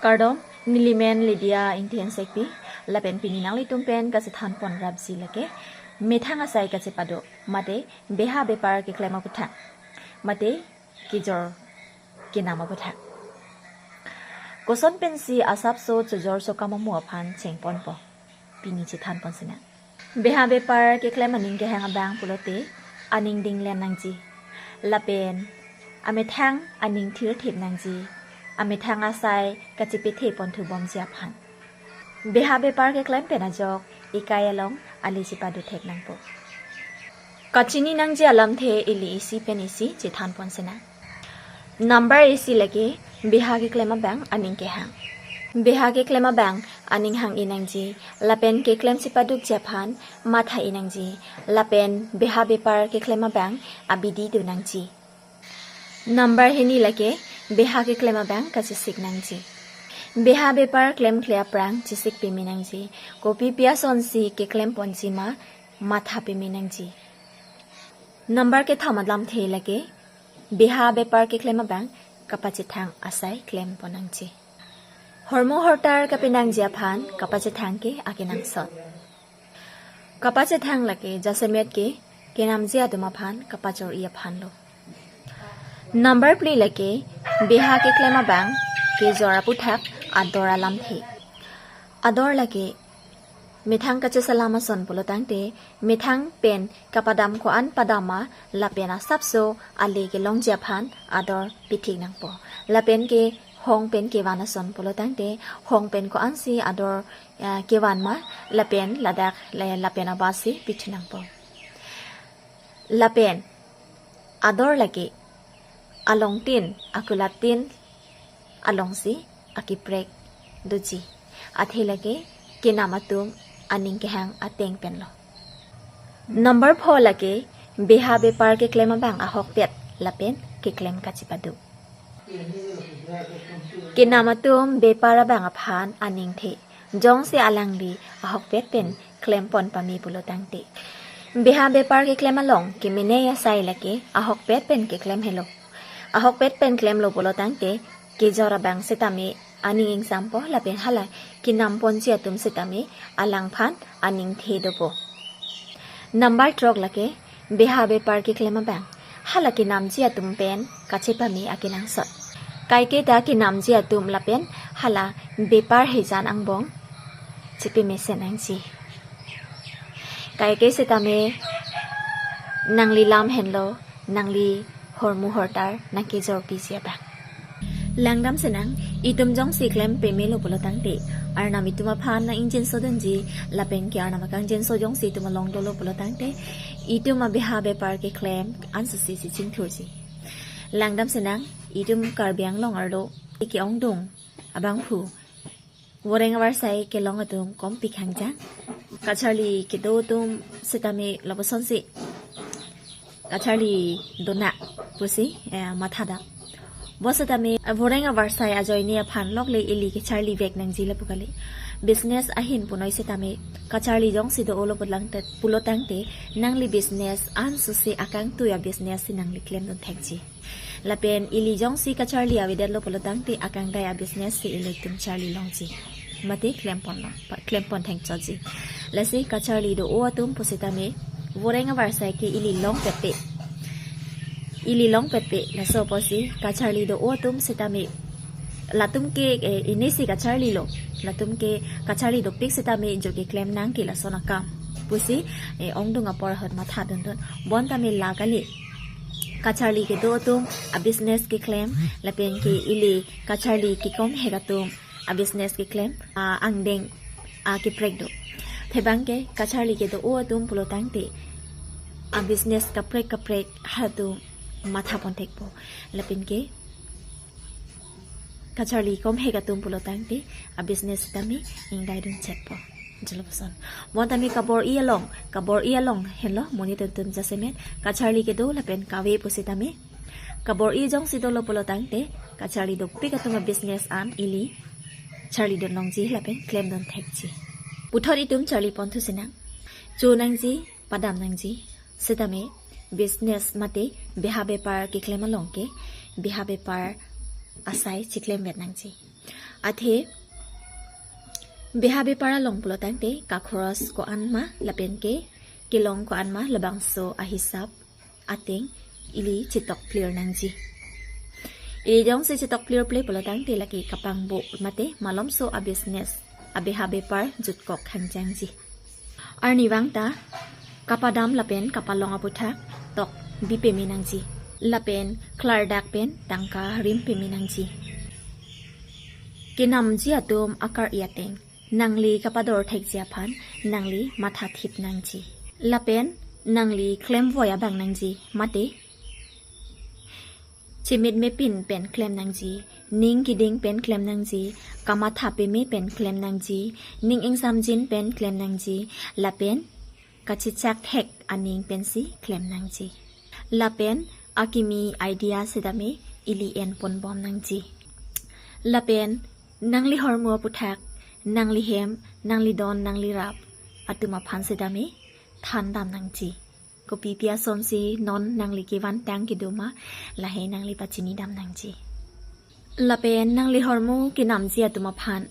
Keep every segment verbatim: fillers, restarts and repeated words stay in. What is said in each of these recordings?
Kardom, nelimen Lydia Ingti Hansekpi, lapen pini nanglitum pen kachethan pon rapji lake, methang asai kachepado, mate beha bepar keklem aputhak, mate kejor kenam aputhak. Koson pensi asapso chojor chokam amo aphan chengponpo, pini chethan pon sinang. Beha bepar keklem aning kehang abang pulote aning dinglen nangji. Lapen amethang aning thirthip nangji. Amethang asai kachepethe ponthu bomji aphan. Beha bepar keklem pen ajok ekai along ale chepado thek nangpo. Kachini nangji alamthe ili isi pen isi chethan pon sinang. Number isi lake beha keklem abang aning kehang. Beha keklem abang aning hang-e nangji, lapen keklem chepadukji aphan matha-e nangji, lapen beha bepar keklem abang abidi do nangji. Number hini lake beha keklem abang kachesik nangji. Beha bepar klemkle aphrang chesik peme nangji. Kopi pi asonsi keklem ponji ma matha peme nangji. Number kethom alamthe lake beha bepar keklem abang kapachethang asai klem pon nangji. Hormu hortar kapenangji aphan kapachethang ke akenangsot. Kapachethang lake jasemet ke kenamji atum aphan kapachor-i aphan lo. Number phli lake beha keklem abang kejor aputhak ador alamthe. Ador lake methang kachesalam ason pulotangte, methang pen kapadam ko-an padam ma, lapen asapso ale kelongji aphan ador pithik nangpo. Lapen ke hong pen kevan ason pulotangte, hong pen ko-ansi ador, eh, kevan ma, lapen ladak le-, lapen abasi pithu nangpo. Lapen ador lake alongtin, akulattin alongsi akiprek doji. Athe lake kenam atum aning kehang ateng penlo. Number pho lake beha bepar keklem abang ahokpet lapen keklem kachepado. Kenam atum bepar abang aphan aningthe, jongsi alangli ahokpet pen klem pon pame pulotangte. Beha bepar keklem along kemene asai lake ahokpet pen keklem helo. Ahokpet pen klemlo pulotangte, kejor abang setame aning ingsampo lapen hala kenam ponji atum setame alangphan aningthe dopo. Number throk lake beha bepar keklem abang. Hala kenamji atum pen kachepame akenangsot. Kaiketa kenamji atum lapen hala bepar hejan angbong chepamesen nangji. Kaike setame nangli lam henlo, nangli hormu hortar nangkejorpiji abang. Langdam senang, itum jongsi klem pamelo pulotangte, Arnam itum aphan nang-ingjinso dunji, lapen ke Arnam akangjinso jongsi itum along dolo pulotangte, itum abeha bepar keklem ansose si chingthurji. Langdam senang, itum Karbi Anglong arlo ke-ongdung abangphu voreng avarsai kelong atum kompik hangjang. Kacharli kedo atum setame lapusonsi kacharli dona pusi, eh, mathadam. Bo setame, eh, voreng avarsai ajoine aphan lokle ili kacharli vek nangji lapu kali. Business ahin punoi setame kacharli jongsi do-olo pulotangte, pulotangte nangli business ansose akangtui abusiness si nangli klemdun thekji. Lapen ili jongsi kacharli avedetlo pulotangte akangdai abusiness si ilitum charli longji. Mate klem ponlo, pa-, klem pon thengchotji. Lasi kacharli do-o atum pusitame voreng avarsai ke ili longpetpe. Ili longpetpe, laso apotsi kacharli do-o atum setame latum ke, eh, inisi kacharlilo. Latum ke kacharli dopik setame jo keklem nang ke lason akam pusi, eh, ongdung apor ahut matha dundun. Bontame la kali. Kacharli kedo atum abusiness keklem, lapen ke ili kacharli kekomhek atum abusiness keklem, a, angdeng, a, keprek do. Thebang ke kacharli kedo-o atum pulotangte abusiness kaprek kaprek halatum matha pon thekpo. Lapen ke kacharli komhek atum pulotangte abusiness tame ingdai dun chetpo. Jelo puson. Bontame kabor-i along, kabor-i along henlo monit atum jasemet kacharli kedo lapen kave pusitame. Kabor-i jongsi dolo pulotangte kacharli dopik atum abusiness an ili charlidun longji lapen klemdun thekji. Puthot itum charli ponthu senang. Cho nangji, padam nangji. Setame business mate beha bepar keklem along ke beha bepar asai chiklemvet nangji. Athe beha bepar along pulo tangte kakhoros ko-an ma lapen ke kelong ko-an ma, labangso ahisap ateng ili chetok clear nangji. Ili jongsi chetok clear ple pulo tangte lake kapangbo mate malomso a business, abeha bepar jutkok hangjangji. Arnivang ta kapadam lapen kapalong aputhak tok bi peme nangji. Lapen klardak pen tangka rim peme nangji. Kenamji atum akar-i ateng nangli kapador thekji aphan nangli matha thip nangji. Lapen nangli klemvoi abang nangji mate chimit mepin pen klem nangji, ning kiding pen klem nangji, kamatha peme pen klem nangji, ning ingsamjin pen klem nangji, lapen kachechak thek aning pensi klem nangji. Lapen akimi idea setame ili enponbom nangji. Lapen nangli hormu aputhak, nangli hem, nangli don, nangli rap atum aphan setame thandam nangji. Kopipi asonsi non nangli kevantang kedo ma, lahei nangli pachinidam nangji. Lapen nangli hormu kenamji atum aphan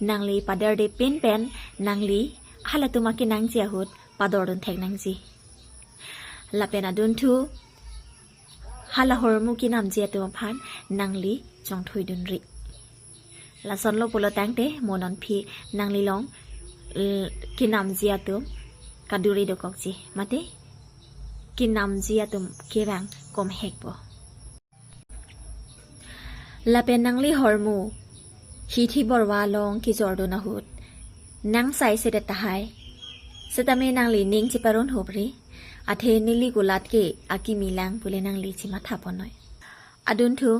nangli paderde pin pen nangli halatum akenangji ahut padordun thek nangji. Lapen adunthu hala hormu kenamji atum aphan nangli chongthui dunri. Lasonlo pulo tangte mo nonphi nangli long, eh, kenamji atum kaduri dokokji mate kenamji atum kevang komhekpo. Lapen nangli hormu hithi borwa along kejordun ahut nangsai sedet tahai, setame nangli ning cheparun hopri, athe neli kulat ke akimi lang pule nangli chematha ponnoi. Adunthu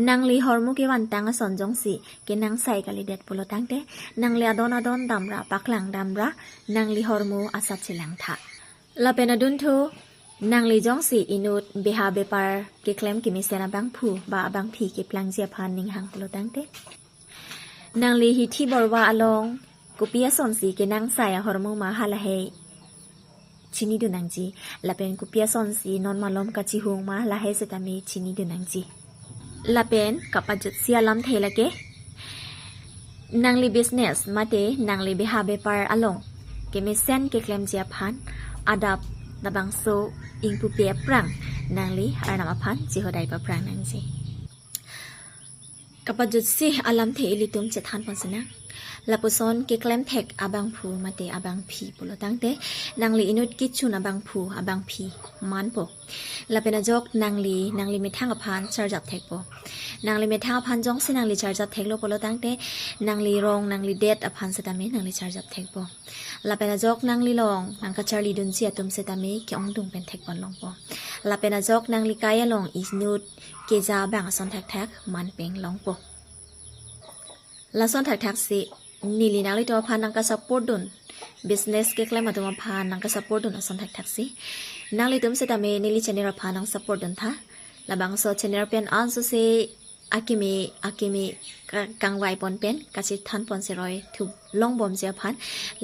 nangli hormu kevantang ason jongsi kenangsai kalidet pulo tangte nangli adon adon damra paklang damra nangli hormu asat chelangtha. Lapen adunthu nangli jongsi inut beha bepar keklem kemesen abangphu ba abangphi keplangji aphan ning hang pulo tangte, nangli hithi borwa along kopi asonsi kenangsai ahormu ma, halahei chinidun nangji. Lapen kopi asonsi non malom kachihung ma, lahei setame chinidun nangji. Lapen kapajutsi alamthe lake, nangli business mate nangli beha bepar along kemesen keklemji aphan adap labangso ingpupe aphrang nangli Arnam aphan chehodai paphrang nangji. Kapajutsi alamthe ilitum chethan ponsinang. Lapuson keklem thek abangphu mate abangphi pulo tangte nangli inut kechun abangphu abangphi manpo. Lapen ajok nangli, nangli methang aphan charjap thekpo. Nangli methang aphan jongsi nangli charjap theklo pulo tangte nangli rong nangli det aphan setame nangli charjap thekpo. Lapen ajok nangli long nangkacharlidunji atum setame ke-ongdung pen thekpon longpo. Lapen ajok nangli kai along inut keja abang ason thakthak manpeng longpo. Lason thakthaksi neli nanglitum aphan nangkasupport dun, business keklem atum aphan nangkasupport dun ason thakthaksi nanglitum setame neli channel aphan nangsupport duntha. Labangso channel pen ansose akimi akimi ka-, kangvai pon pen kachethan pon seroi thu longbomji aphan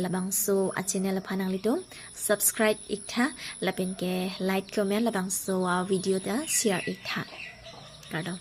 labangso a channel aphan nanglitum subscribe iktha, lapen ke like, comment, labangso a video ta share iktha. Kardom.